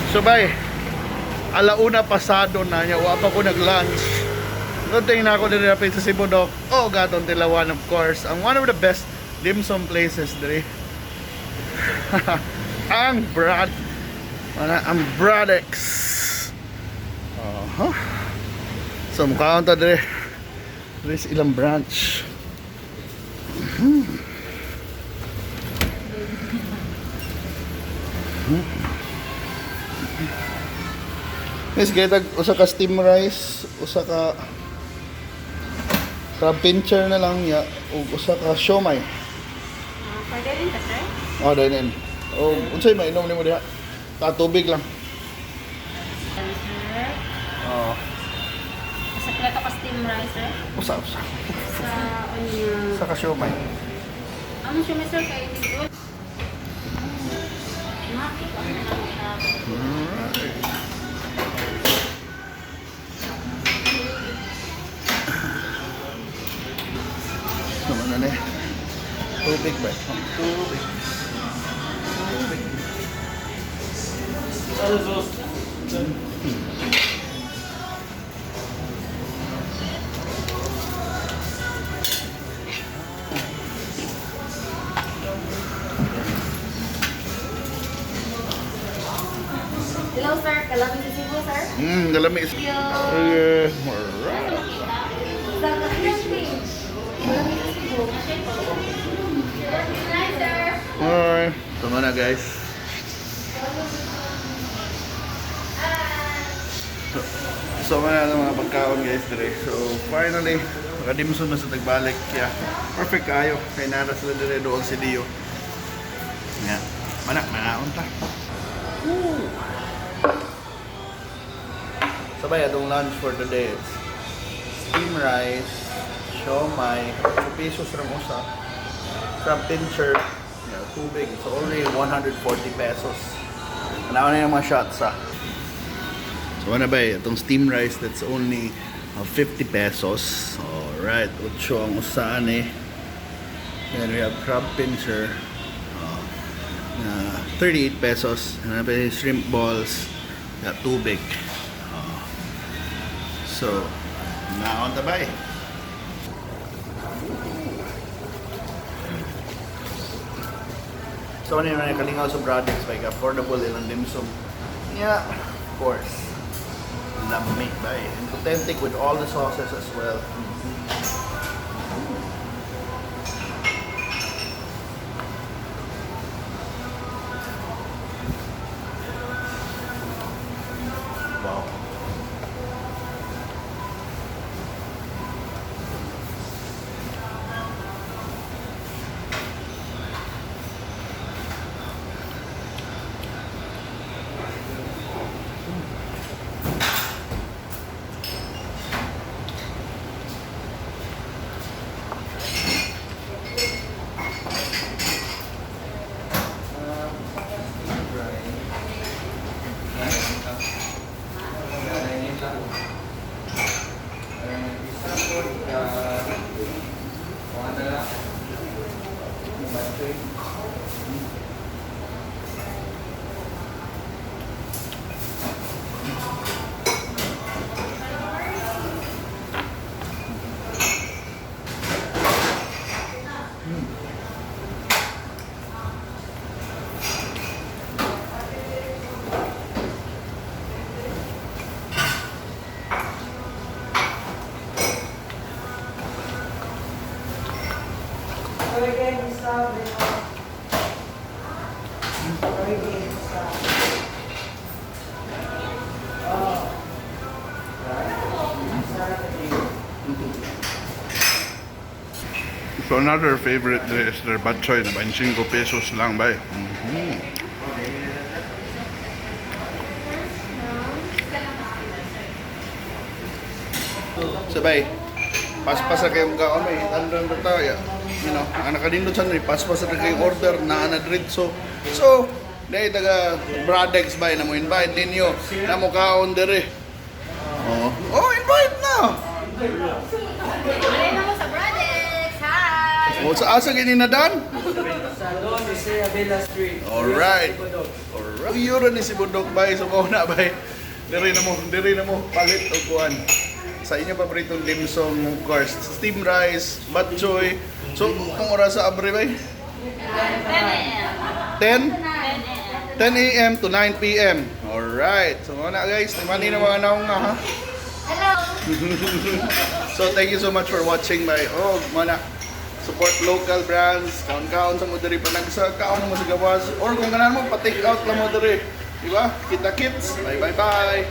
So bay, alauna pasado na niya, wa pa ko nag-lunch. Good thing na ako diri sa Cebu, Doc. Oh, gatong Tilawan, of course. Ang one of the best dim sum places diri. Ang Brad ana ang Bradex. Aha. So mukhaon ta diri. Diri sa ilang branch. Guys, kaya usa ka steam rice, usa ka crab pincher na lang ya, ug usa ka siomay. Pwede rin ka, sir? Oh, dahil. Oh, unsay mainom nimo diha? Ta tubig lang. Sir. Oh, Sa plato ka steam rice, sir. usa usa. Sa onion. Usa ka siomay. Ano siya, sir? Kay dito. Naman na ni. Tubig ba? Tubig. Tubig. Hello, sir. Kalami sa Cebu, sir. Galami. Thank you. Alright. Sa Kalami. Kalami sa Cebu. Hi, sir. Alright. Tama na, guys. So mana na mga pagkaon, guys, dire. So finally, nakadimsum na sa tagbalik. Yeah. Perfect kayo. Kay nara sila dire doon si Dio. Yeah. Mana, manaon ta. Woo! Sabay atong lunch for today. It's steam rice, siomay, 2 pesos lang usa. Crab pincher, yeah, tubig. It's only 140 pesos. Ano na yung mga shots ah. So ano ba eh, itong steam rice, that's only 50 pesos. Alright, 8 ang usaan eh. Then we have crab pincher, na 38 pesos. And then shrimp balls, na tubig. So, naon ta ba eh? So ano yun, kalingaw sa Bradex, like affordable ilang dim sum. Yeah, of course. Lamig ba eh. And authentic with all the sauces as well. Wow. So another favorite there is their batchoy na 25 pesos lang ba eh. Sabay, paspas na kayong kaon may tandan na tayo. Ang nakadindot sa nila, paspas na kayong order na anadritso. So, dahil taga Bradex ba na mo invite ninyo na mo kaon dere. Oh, oh invite na. Alin mo sa Bradex. Hi! O sa asa gini na dan? Sa Don Jose Abela Street. Alright. Cebu. Alright. Yuro ni si Bundok bay, so mao na bay. Diri na mo palit og kuan. Sa inyo paboritong dim sum, of course, steamed rice, batchoy. So kung oras sa abre bay? 10 10 a.m. to 9 p.m. Alright. So mao na guys, mani na mga naong nga ha. Hello! So thank you so much for watching my oh mana support local brands, kaon-kaon sa mo diri panagsa, kaon mo sa gawas or kung ganahan mo pa-take out lang mo diri. Di ba? Kita kits. Bye bye bye.